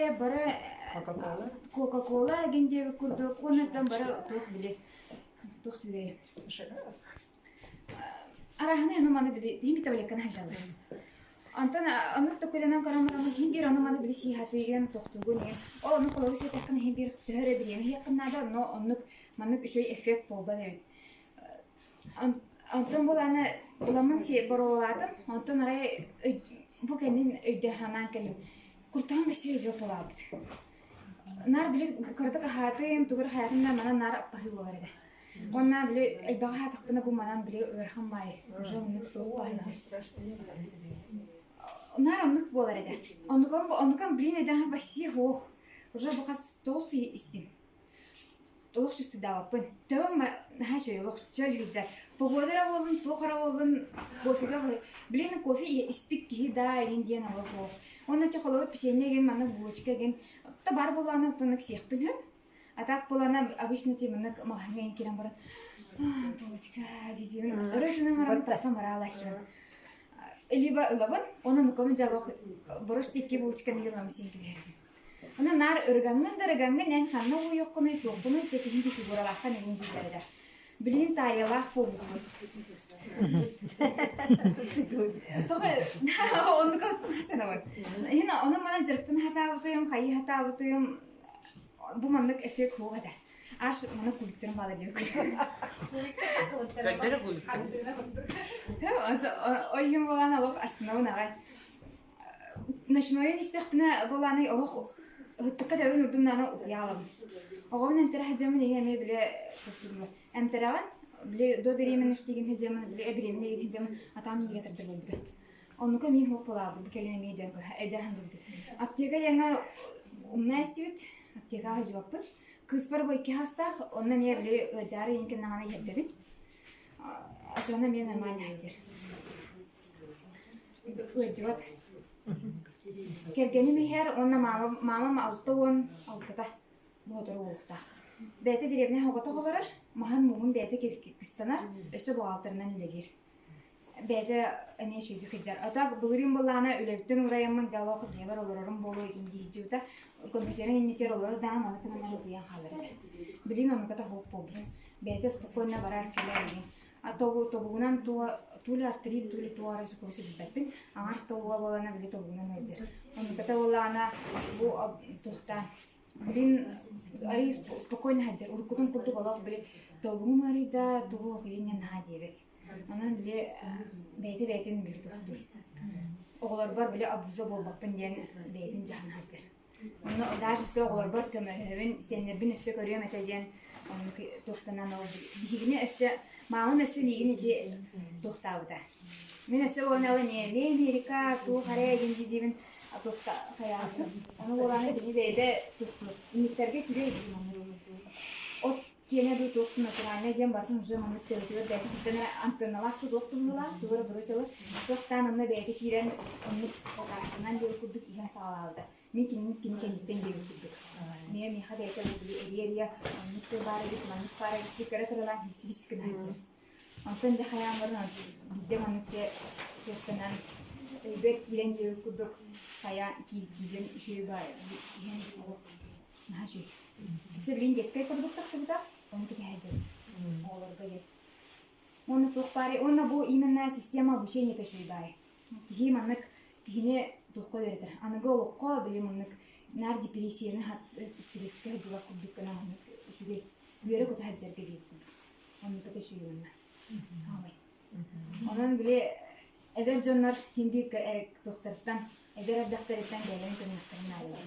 эрэ бары Кока-кола? Кока-кола гин диэбит курдук уонна бары туох били туох силэй Арааһынай ону маны били иһин таблетканы сылдьаллар. Онтон оннук токуйданан көрөн бараммын иһин биир ону маны били сии сатыыгын, тохтуугун иһин. Ол ону холобур сиэтэххинэ иһин биир төһө эрэ бириэмэ иһиэххин наада, но оннук маннык үчүгэй эффект буолбат эбит. Онтон буолааны уламмын си боруобалаатым, онтон арай бу кэннин өйдөөн санаан кэллим. Куртаҕым вообще идиот буолаабыт. Наар били кыратык аһаатым, тугу эрэ хайаатым да манан наар аппаһыы буолар этэ. Уонна били элбэҕи аһаатахпына бу манан били ыарахан баайы уже оннук туох баайы Наар оннук буолар этэ. Оннукам оннукам блин өйдөөн вообще суох. Уже бу хас 9 ый истим. Олох чувствуйдаабаппын. Төбөм наһаа үчүгэй олох чөл сылдьар. Погода эрэ буоллун, туох эрэ буоллун, кофега блин кофе испит киһи да игин диэн олох суох. Уонна чэ холобур печенье игин маннык булочка игин та бар буоллаҕына оттон сиэхпин сөп. А так буолана обычно ти маннык маҕаһыыҥҥа иҥ киирэн баран булочка дии өрө тынан баран тахсан бараалааччыбын. Либо ылабын, онон уком дьалох борос тикки булочканы ылам син кибиһэрдим. Онон наар ырыгаҥҥын да ырыгаҥҥын эн ханна уойуоххунуй, туоххунуй чэтиһин ди фигуралааххын эҥин дииллэр этэ. Билигин таарыйалаах буолбуппун. Тоҕо оннук санабын. Иһин онон манан дьарыктана сатаабытым, хайыы сатаабытым, бу маннык эффект суох этэ. Аж маннык куликтарым баала диэбиккин. Көрдөрө куликтарым. Ол иһин буолан олох астынабын аҕай. Ночнойун истэхпинэ буолаанай олох ыһыктыкка төбөбүн урдум даҕаны утуйа хаалабын. Оҕобун эмтэрэ сылдьаммын ийэ эмиэ били эмтэрэҕин били до беременностигин сылдьаммын били беременна игин сылдьаммын атаҕым иигэ тардар буолбута. Оннука эмиэ суох буолаабыт бу кэлин эмиэ өйдөөн өйдөөн сылдьыбытым. Аптека диэҥҥэ умна эстибит, аптекаҕа сылдьыбаппыт. Кыыспар бу икки хастаах, онно эмиэ били ыалдьаары иһин кэннэҕинэ иһэрдэбин. Сонно эмиэ нормально сылдьар. Ыалдьыбат. Кэргэним иһэр уонна маамам, маамам 66-та боотура буолуохтаах. Бэйэтэ дэриэбинэ оҕотох олорор, маһын мууһун бэйэтэ кыстанар, өссө буҕаалтырынан үлэлиир. Бэйэтэ эмиэ үчүгэйдик сылдьар. А так былырыын былаана үлэбиттэн уурайаммын дьэ олох дьиэбэр олорорум буолуо итин диэччибитэ. Компьютерын иннитигэр олорор даҕаны маны гынан утуйан хаалар этэ. Билигин оннука да суох буолбут. Бэйэтэ спокойно барар кэлэр игин. А тобугунан туо то ли артрит, то ли туо эрэ сукуруси билбэппин. Аҥар тобуга буолана били тобугунан ыалдьар. Оннуката буоллаҕына бу туохтаан Блин, арый спокойно сылдьар. Уруккутун курдук олох били тобугум ыарыйда, тугу охуйан наһаа диэбэт. Онон били бэйэтэ бэйэтин били тохтуур. Оҕолорбор били обуза буолбаппын диэн бэйэтин дьаһана сылдьар. Онно даже өссө оҕолорбор көмөлөһөбүн, сиэннэрбин өссө көрүөм этэ диэн оннук туохтанан ол биһигини өссө маамам өссө миигин ити туохтаабыта. Мин өссө уонна эмиэ Америка туох эрэ диэн дии-диибин туохта хайаабытым. Ону буолааны кини бэйэтэ туттур. Инниктэргэ үчүгэй От киэнэ дуу туох натуральнай диэн барытын уже маннык төбөтүгэр бэйэтэ киттэн эрэ антенналаах да туох быһыылаах, тугу эрэ бросила. Туохтаан онно бэйэтэ киирэн оннук окаастынан диэбит курдук иһэн саҕалаабыта. Мин кинини кини кэнниттэн диэбит курдук. Миэ миэхэ бэйэтэ били эрийэ-эрийэ оннук тыл баар эбит, маннык баар эбит диэн кыра-кыралаан сибис гына сылдьар. Онтон дьэ хайаан баран биирдэ маннык дьэ туохтанан өйбөр киирэн диэбит курдук хайаан киирэн үчүгэй баайы иһэн олох наһаа үчүгэй. Өссө билигин детскай продукт тахсыбыта, ону кэтэһэ сылдьабыт оҕолорго диэн. Уонна туох баарый? Уонна бу именно система обучения үчүгэй баайы. Киһи маннык киһини туохха үөрэтэр? Аныгы олоххо били маннык наар депрессияны стресскэ сылдьыбат курдук гына маннык үчүгэй үөрэ-көтө сылдьарга диэбит курдук. Оннук үчүгэй уонна. Аамай. Онон били эдэр дьоннор хин биир туохтарыттан эдэр эрдэхтэриттэн бэйэлэрин көрүнүөхтэрин наадалар.